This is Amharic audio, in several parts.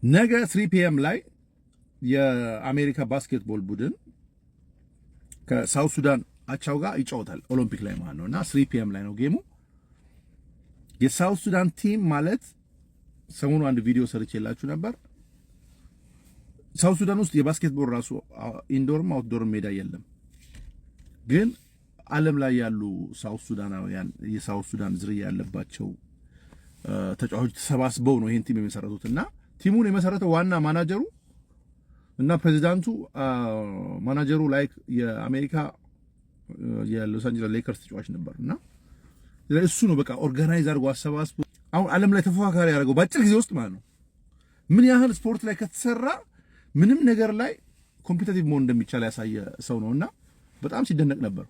ነገ 3 PM ላይ የአሜሪካ basketball ቡድን ከ South Sudan አቻው ጋር ይጫወታል፣ ኦሎምፒክ ላይ ማለት ነው። እና 3 PM ላይ ነው game ኡ። የ South Sudan team ማለት ሰሞኑ አንድ ቪዲዮ ሰርቼላችሁ ነበር። South Sudan ውስጥ የ basketball ራሱ indoor ም outdoor ም ሜዳ የለም። ግን ዓለም ላይ ያሉ South ሱዳናውያን፣ የ South Sudan ዝርያ ያለባቸው ተጫዋቾች ተሰባስበው ነው ይሄን team የመሰረቱት። እና team ኡን የመሰረተው ዋና ማናጀሩ እና ፕሬዚዳንቱ፣ manager ኡ like የአሜሪካ የሎስ አንጀለስ ሌከርስ ተጫዋች ነበር። እና እሱ ነው በቃ organize አድርጎ አሰባስቦ አሁን ዓለም ላይ ተፎካካሪ ያደረገው በአጭር ጊዜ ውስጥ ማለት ነው። ምን ያህል ስፖርት ላይ ከተሰራ ምንም ነገር ላይ competitive መሆን እንደሚቻል ያሳየ ሰው ነው እና በጣም ሲደነቅ ነበር።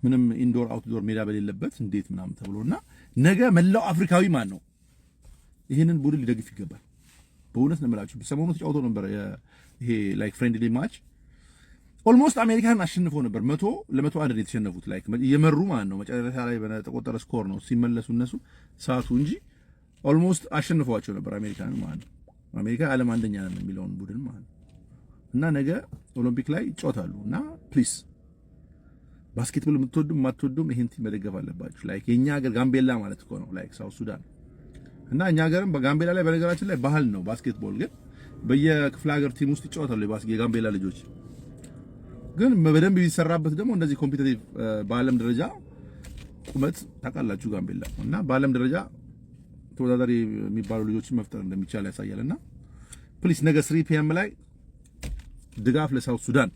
ምንም indoor outdoor ሜዳ በሌለበት እንዴት ምናምን ተብሎና ነገ መላው አፍሪካዊ ማን ነው ይህንን ቡድን ሊደግፍ ይገባል። በእውነት ነው የምላችሁ። ሰሞኑ ተጫውቶ ነበር ይሄ like friendly match፣ almost አሜሪካን አሸንፎ ነበር። 100 ለ101 ነው የተሸነፉት። Like እየመሩ ማለት ነው። መጨረሻ ላይ በተቆጠረ score ነው ሲመለሱ እነሱ ሳቱ እንጂ almost አሸንፈዋቸው ነበር አሜሪካን ማለት ነው። አሜሪካ ዓለም አንደኛ ነን የሚለውን ቡድን ማለት ነው። እና ነገ ኦሎምፒክ ላይ ይጫወታሉ እና please basketball የምትወዱም የማትወዱም ይሄን team መደገፍ አለባችሁ። Like የኛ ሀገር ጋምቤላ ማለት እኮ ነው like South Sudan። እና እኛ ሀገርም በጋምቤላ ላይ በነገራችን ላይ ባህል ነው basketball፣ ግን በየክፍለ ሀገር team ውስጥ ይጫወታሉ የጋምቤላ ልጆች። ግን በደንብ ቢሰራበት ደግሞ እንደዚህ competitive በዓለም ደረጃ ቁመት ታውቃላችሁ ጋምቤላ እና በዓለም ደረጃ ተወዳዳሪ የሚባሉ ልጆችን መፍጠር እንደሚቻል ያሳያል። እና please ነገ 3 PM ላይ ድጋፍ ለ South Sudan።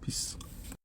Peace.